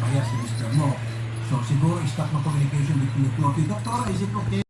Napahiya si Mr. Mo. So siguro stop no communication between the two of you. Doktora, is it okay?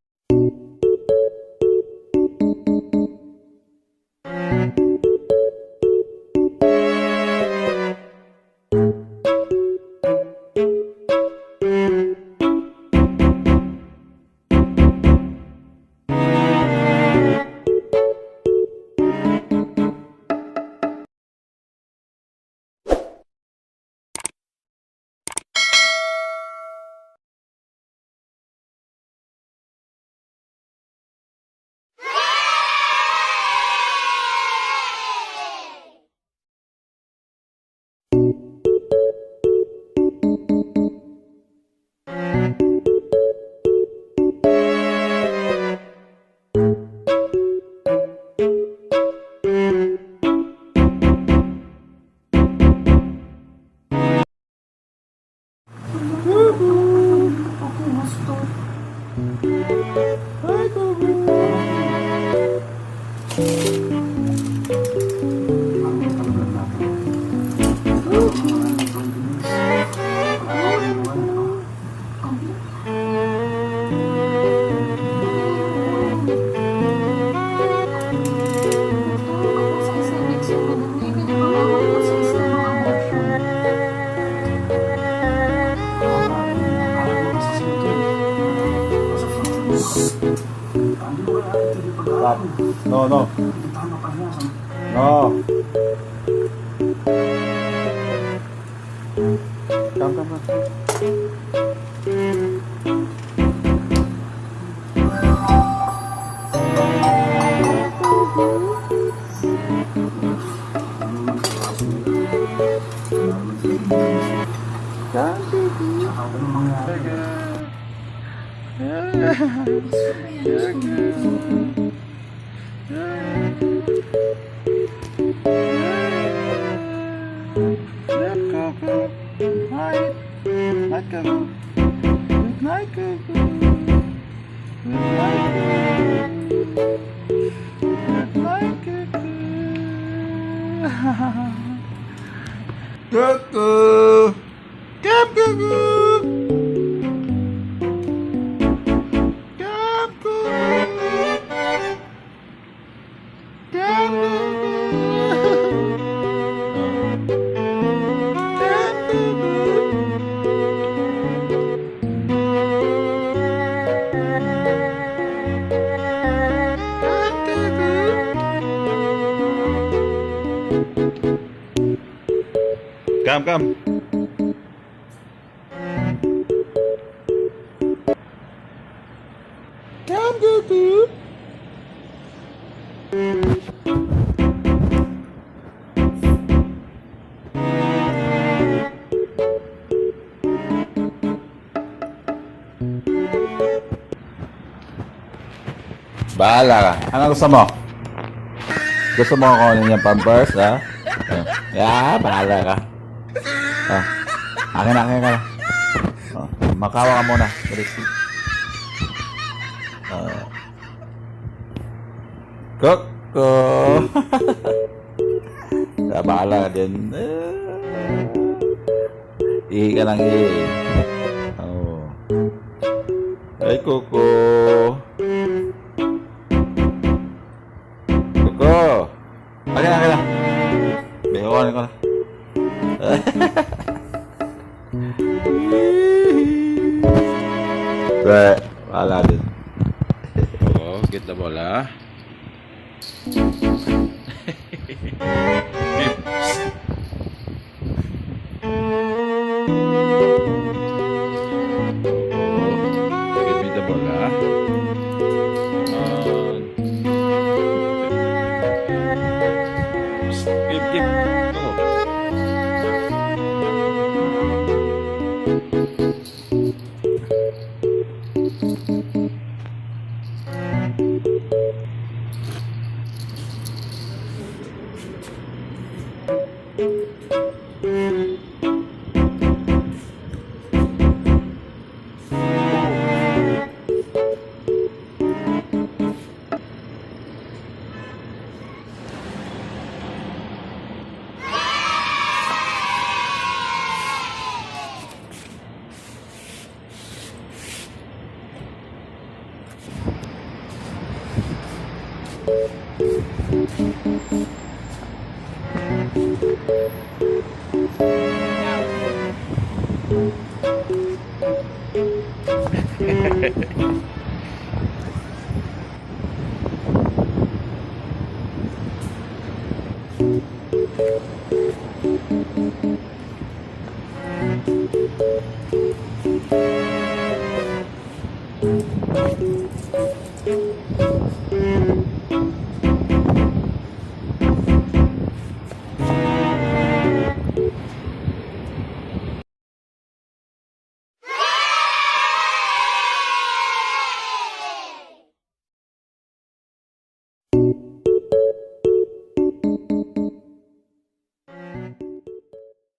Ako gusto. Hi, Kubu. Nagtulog ako sa SMX yung madami. Pinapangawal ko sa isang mga abortion. Stop. No, no. No. Come, come, come. Come, baby. Coco. Night. Night, Coco. Good night, Coco. Good night, Coco. Good night, Coco. Coco. Come, Coco. Come, Coco. Come, Coco. Come, come. Come, Goku. Bahala ka. Ano gusto mo? Gusto mo kunin yung pampers, ha? Yeah, bahala ka. Ah. Akin na, akin ka na. Oh, makawa ka muna. Bilis. Ah. Koko! Ah, bahala ka din. Eh. Ihi ka lang ihi. Oh. Ay, Koko. Koko! Akin na, akin na. May kukunin ko na. Be, wala din. Oh, get the bola. Give me the bola. Psst, give, give. Go. Bye.